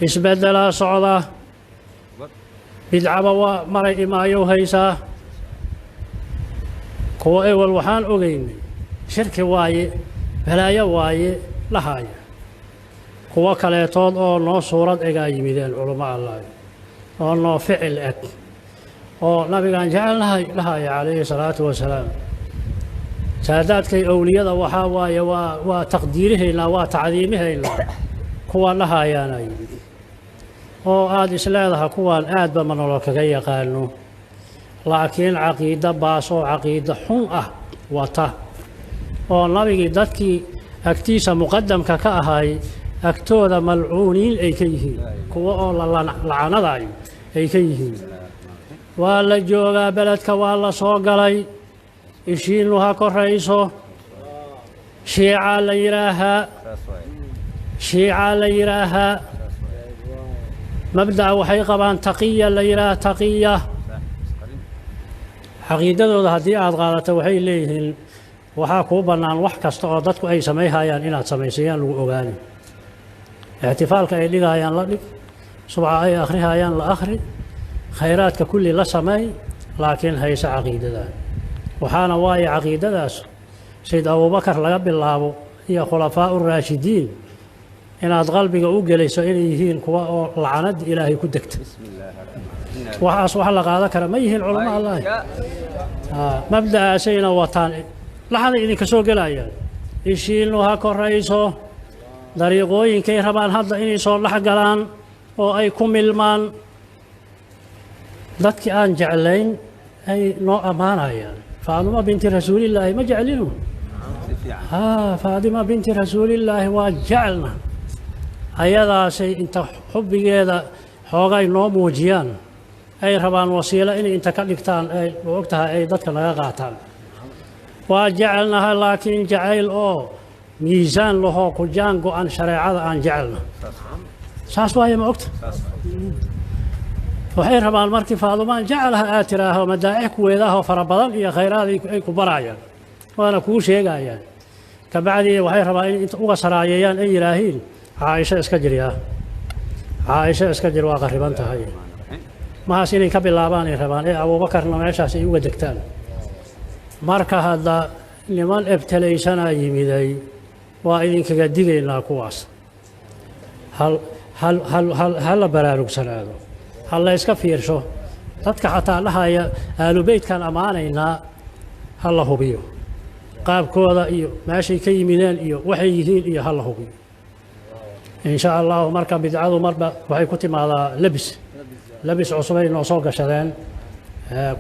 Isbeddelaa socda, bidcaba waa maray imaayow haysaa. Kuwa ewel waxaan ogeynay shirki waaye, balaayo waaye lahaaya. Kuwo kaleetood oo noo suurad egaa yimideen, culummo Allah, oo noo ficil eg oo nabigaan jecelnahay lahaaya calayhi salaatu wasalaam. Saadaadkay owliyada waxaa waaye waa taqdiirihaynaa, waa tacdiimihaynaa, kuwa dhahayaana yimid oo aada isleedaha kuwaan aadba ma nolo kaga yaqaano, laakiin caqiido baas oo caqiido xun ah wata, oo nabigii dadkii agtiisa muqadamka ka ahay agtooda malcuuniin ay ka yihiin, kuwa oo la lacanadayo ay ka yihiin. Waa la joogaa beledka, waa la soo galay, ishiinu ha korayso. Shiicaa la yidhaahaa, shiicaa la yidhaahaa. Mabda'a waxay qabaan taqiya la yidhaaha, taqiya. Caqiidadooda haddii aada qaadato, waxay leeyihiin waxaa kuu bannaan wax kasta oo dadku ay samayhayaan inaad samaysayaan lagu ogaani. Ixtifaalka ay dhigahayaan la dhig, subca ay akhrihayaan la akhri, khayraadka kulli la sameey, laakiin hayse caqiidada. Waxaana waaye caqiidadaas Sayd Abuubakar laga bilaabo iyo khulafaa uraashidiin inaad qalbiga u gelayso inay yihiin kuwa oo lacanada Ilaahay ku degta. Waxaas wax la qaadan kara ma yihiin, culamo Allah. Mabda'aasayna wataan, laxaday idinka soo gelayaan. Ishiinu ha korayso. Dariiqooyinkay rabaan hadda inay soo dhex galaan oo ay ku milmaan dadkii aan jeclayn ay noo ammaanayaan. Faadima binti Rasuulillaahi ma jeclinu? Faadima binti Rasuulillaahi waa jecelna. Ayadaasay inta xubbigeeda xoogay noo muujiyaan ay rabaan wasiilo inay inta ka dhigtaan, ay og tahay ay dadka naga qaataan. Waa jecelnaha, laakiin jacayl oo miisaan lahoo ku jaan go-an shareecada aan jecelna. Saas waaye, ma ogta? Waxay rabaan markii Faadumaan jecelaha aad tiraaho, madaa'ix kuweedaahoo fara badan iyo khayraad ay ku barayaan, waana kuu sheegayaan. Kabacdii waxay rabaan in inta uga saraayeeyaan ay yidhaahiin Caaisho iska jiryaa, Caaisho iska jir, waa qarriban tahay. Mahaas inay ka bilaabaan ay rabaan ee Abuubakarna meeshaas ay uga degtaan. Marka hadda niman ebtelaysanaa yimiday, waa idinkaga digaynaa kuwaas. Hal hal hal hal ha la baraarugsanaado, ha la iska fiirsho. Dadka xataa dhahaya aalubeytkaan ammaanaynaa, ha la hubiyo qaabkooda iyo meeshay ka yimideen iyo waxay yihiin iyo ha la hubiyo, in sha Allahu. Marka bidcadu marba waxay ku timaadaa lebis, lebis cusubay noo soo gashadeen.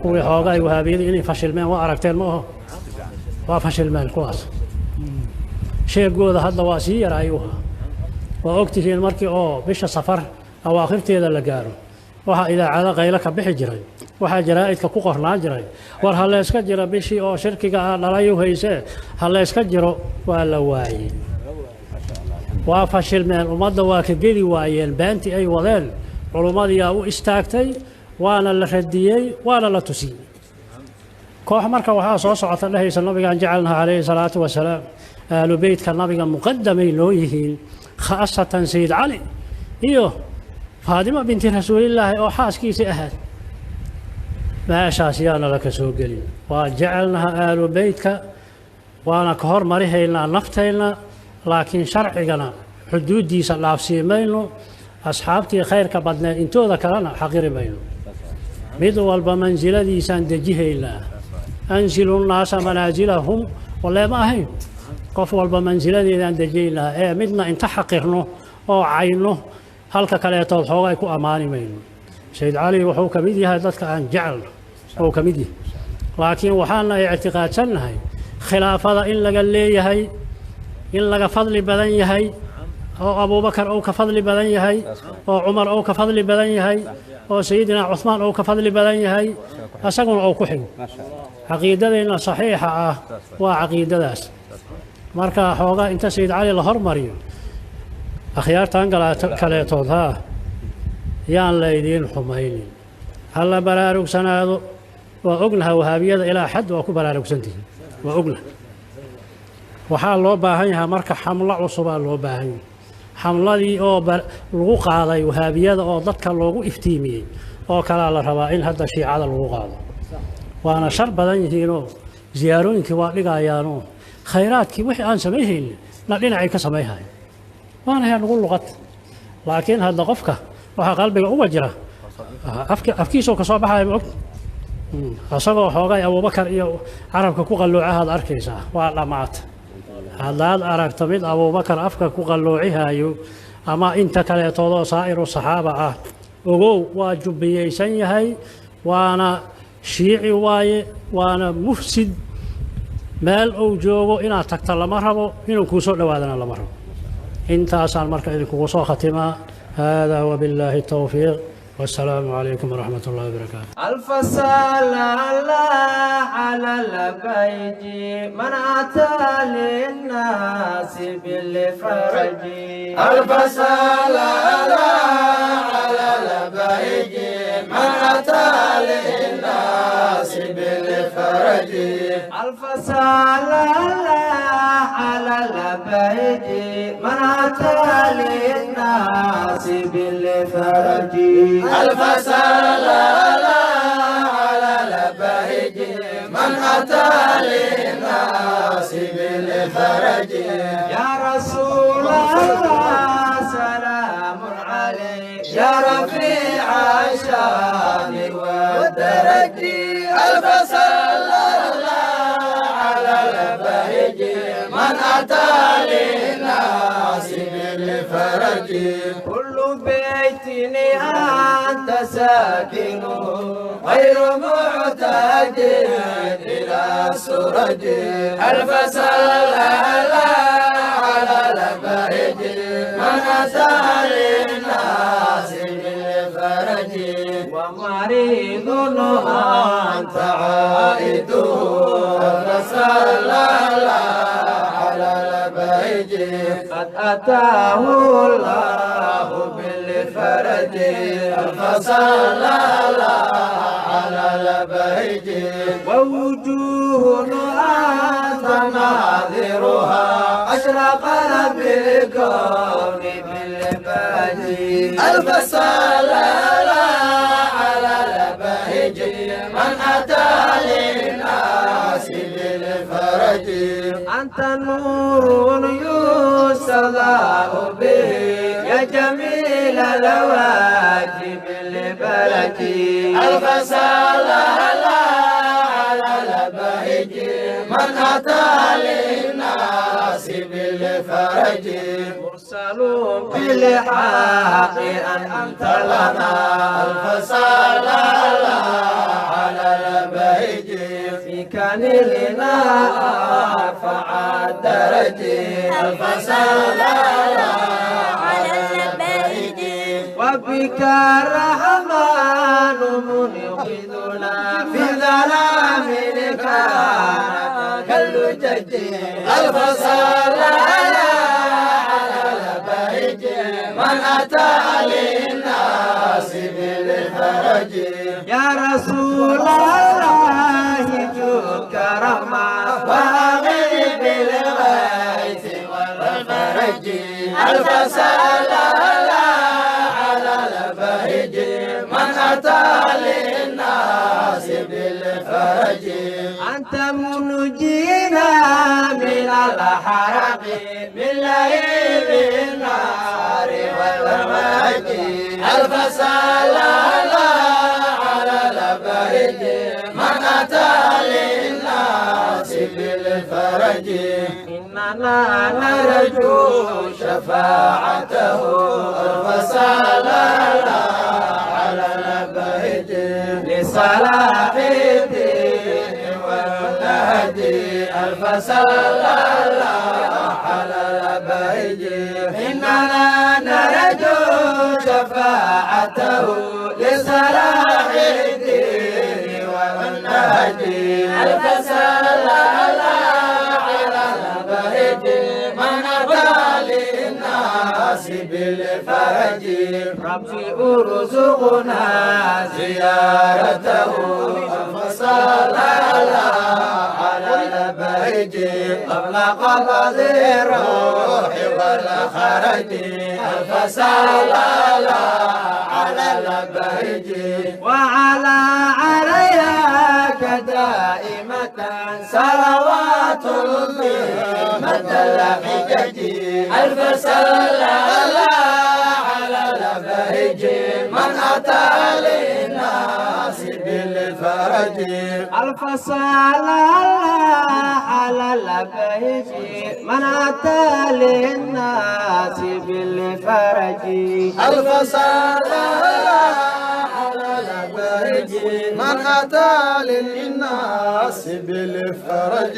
Kuwii xooga ay wahaabiyada inay fashilmeen waa aragteen, ma aho? Waa fashilmeen kuwaas, sheegooda hadda waa sii yaraayuha. Waa ogtihiin markii oo bisha Safar awaakhirteeda la gaaro, waxaa idaacado qaylo ka bixi jiray, waxaa jaraa'idka ku qornaa jiray: war ha layska jiro, bishii oo shirkiga ah dhalayu haysee, ha layska jiro. Waa la waayey, waa fashilmeen, ummadda waa ka geli waayeen beentii ay wadeen. Culummadiyaa u istaagtay, waana la radiyey, waana la tusiyey. Koox marka waxaa soo socota dhehaysa nabigaan jecelnaha calayhi salaatu wasalaam, aalu beytka nabiga muqadamay noo yihiin, khaasatan Sayid Cali iyo Faadima binti Rasuulillaahi oo xaaskiisii ahayd. Meeshaas yaana laka soo gelin. Waa jecelnaha aalu beytka, waana ka hormarihaynaa naftayna, laakiin sharcigana xuduuddiisa dhaafsii mayno, asxaabtii khayrka badneed intooda kalena xaqiri mayno. Mid walba mansiladiisaan dejihaynaa. Anzilu nnaasa manaasilahum walee ma ahayn? Qof walba mansiladeedaan dejihaynaa ee midna inta xaqirno oo cayno halka kaleetood xoogay ku ammaani mayno. Sayid Cali wuxuu ka mid yahay dadka aan jecelno oo ka mid yahay, laakiin waxaana ictiqaadsannahay khilaafada in laga leeyahay, in laga fadli badan yahay, oo Abuubakar uu ka fadli badan yahay, oo Cumar uu ka fadli badan yahay, oo Sayidina Cuhmaan uu ka fadli badan yahay, isaguna uu ku xigo. Caqiidadeenna saxiixa ah waa caqiidadaas. Marka xoogaa inta Sayid Cali la hormariyo akhyaartan kaleetood haa yaan laydiin xumaynin, ha la baraarugsanaado. Waa ognaha wahaabiyada ilaa xad waa ku baraarugsantihiin, waa ognaha. Waxaa loo baahan yahaa marka xamlo cusubaa loo baahan yahay. Xamladii oo lagu qaaday wahaabiyada oo dadka loogu iftiimiyey oo kalaa la rabaa in hadda shiicada lagu qaado. Waana shar badan yihiinoo ziyaarooyinkii waa dhigayaanoo khayraadkii wixii aan samayhaynin na dhinacay ka samayhayan, waana hee nagu luqad. Laakiin hadda qofka waxaa qalbiga uga jira afkiisoo kasoo baxaya, ma og isagoo xoogay Abuubakar iyo carabka ku qalluucahaad arkaysaa, waa dhammaata. Haddaad aragto mid Abuubakar afka ku qalluucihayo ama inta kaleetoodoo saa'iru saxaaba ah, ogow waa jubbiyeysan yahay, waana shiici waaye, waana mufsid. Meel uu joogo inaad tagta lama rabo, inuu kuu soo dhowaadana lama rabo. Intaasaan marka idinkugu soo khatimaa. Hada wabillaahi towfiiq, والسلام عليكم ورحمة الله وبركاته. ألف صلاة على البيت من أتى للناس بالفرج. ألف صلاة على البيت من أتى للناس بالفرج. ألف صلاة على البيت من أتى للناس بالفرج. ألف صلاة على البهج من أتى للناس بالفرج. يا رسول الله سلام عليك يا رفيع الشان والدرج. ألف صلاة على البهج من أتى للناس بالفرج. كل بيت أنت ساكن غير معتاد إلى سرج. ألف صلاة على البهج من أتى للناس بالفرج. ومريض أنت عائده. ألف صلاة على البهج قد أتاه الله بالفرج. ألف صلاة على البهج ووجوه أنت ناظرها أشرق بالكون بالبهج. ألف صلاة على البهج من أتى للناس بالفرج. أنت نور يستضاء به يا جميل الواجب البلد. ألف صلاة على البهج من أتى للناس بالفرج. مرسل بالحق أنت لنا. ألف صلاة على البهج فيك نلنا أرفع الدرج. ألف صلاة على البهج وبك الرحمن منقذنا في ظلام كان كاللجج. ألف صلاة على البهج من أتى للناس بالفرج. يا رسول الله جود كرما وأغث بالغيث والفرج. ألف صلاة على البهج من أتى للناس بالفرج. أنت منجينا من الحرق من لهيب النار والمج. ألف صلاة على البهج من أتى للناس بالفرج. إننا نرجو شفاعته. ألف صلاة على البهج لصلاح الدين والنهج. ألف صلاة على البهج إننا نرجو شفاعته لصلاح الدين والنهج. ألف صلاة على البهج من أتى للناس بالفرج. ربي ارزقنا زيارته. ألف صلاة على البهج قبل قبض الروح والخرج. ألف صلاة على البهج وعلى عليك دائمة صلوات مدى الحجج. ألف صلاة على البهج من أتى للناس بالفرج. ألف صلاة على البهج من أتى للناس بالفرج. ألف صلاة على البهج من أتى للناس بالفرج.